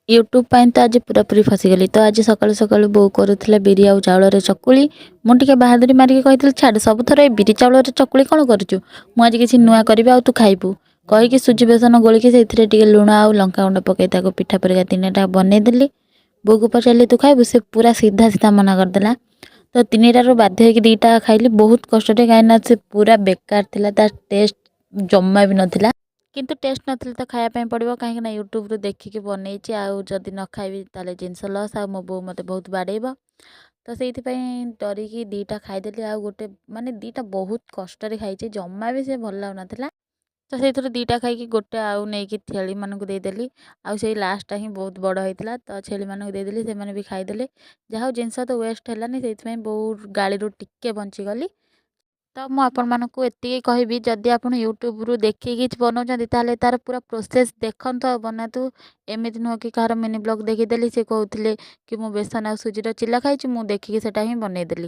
YouTube ପାଇଁ ତ ଆଜି ପୁରାପୁରି ଫସିଗଲି। ତ ଆଜି ସକାଳୁ ସକାଳୁ ବୋଉ କରୁଥିଲା ବିରି ଆଉ ଚାଉଳରେ ଚକୁଳି। ମୁଁ ଟିକେ ବାହାଦୁରୀ ମାରିକି କହିଥିଲି, ଛାଡ଼, ସବୁଥର ଏ ବିରି ଚାଉଳରେ ଚକୁଳି କ'ଣ କରୁଛୁ, ମୁଁ ଆଜି କିଛି ନୂଆ କରିବି ଆଉ ତୁ ଖାଇବୁ କହିକି ସୁଜି ବେସନ ଗୋଳିକି ସେଇଥିରେ ଟିକେ ଲୁଣ ଆଉ ଲଙ୍କାଗୁଣ୍ଡ ପକାଇ ତାକୁ ପିଠା ପରିକା ତିନିଟା ବନେଇଦେଲି। ବୋଉକୁ ପଚାରିଲି, ତୁ ଖାଇବୁ? ସେ ପୁରା ସିଧା ସିଧା ମନା କରିଦେଲା। ତ ତିନିଟାରୁ ବାଧ୍ୟ ହେଇକି ଦୁଇଟା ଖାଇଲି ବହୁତ କଷ୍ଟରେ, କାହିଁକିନା ସେ ପୁରା ବେକାର ଥିଲା, ତା ଟେଷ୍ଟ ଜମା ବି ନଥିଲା। କିନ୍ତୁ ଟେଷ୍ଟ ନଥିଲେ ତ ଖାଇବା ପାଇଁ ପଡ଼ିବ, କାହିଁକିନା ୟୁଟ୍ୟୁବରୁ ଦେଖିକି ବନେଇଛି। ଆଉ ଯଦି ନ ଖାଇବି ତାହେଲେ ଜିନିଷ ଲସ୍ ଆଉ ମୋ ବୋଉ ମୋତେ ବହୁତ ବାଡ଼େଇବ। ତ ସେଇଥିପାଇଁ ଡରିକି ଦୁଇଟା ଖାଇଦେଲି ଆଉ ଗୋଟେ ମାନେ ଦୁଇଟା ବହୁତ କଷ୍ଟରେ ଖାଇଛି, ଜମା ବି ସେ ଭଲ ଲାଗୁନଥିଲା। ତ ସେଇଥିରୁ ଦୁଇଟା ଖାଇକି ଗୋଟେ ଆଉ ନେଇକି ଛେଳିମାନଙ୍କୁ ଦେଇଦେଲି। ଆଉ ସେଇ ଲାଷ୍ଟଟା ହିଁ ବହୁତ ବଡ଼ ହେଇଥିଲା, ତ ଛେଳିମାନଙ୍କୁ ଦେଇଦେଲି, ସେମାନେ ବି ଖାଇଦେଲେ। ଯାହା ହଉ, ଜିନିଷ ତ ୱେଷ୍ଟ ହେଲାନି, ସେଇଥିପାଇଁ ବୋଉ ଗାଳିରୁ ଟିକେ ବଞ୍ଚିଗଲି। ତ ମୁଁ ଆପଣମାନଙ୍କୁ ଏତିକି କହିବି, ଯଦି ଆପଣ ୟୁଟ୍ୟୁବରୁ ଦେଖିକି କିଛି ବନାଉଛନ୍ତି, ତାହେଲେ ତା'ର ପୁରା ପ୍ରୋସେସ୍ ଦେଖନ୍ତୁ ଆଉ ବନାନ୍ତୁ। ଏମିତି ନୁହଁ କି କାହାର ମିନି ବ୍ଲଗ୍ ଦେଖିଦେଲି, ସେ କହୁଥିଲେ କି ମୁଁ ବେସନ ଆଉ ସୁଜିର ଚିଲା ଖାଇଛି, ମୁଁ ଦେଖିକି ସେଇଟା ହିଁ ବନେଇଦେଲି।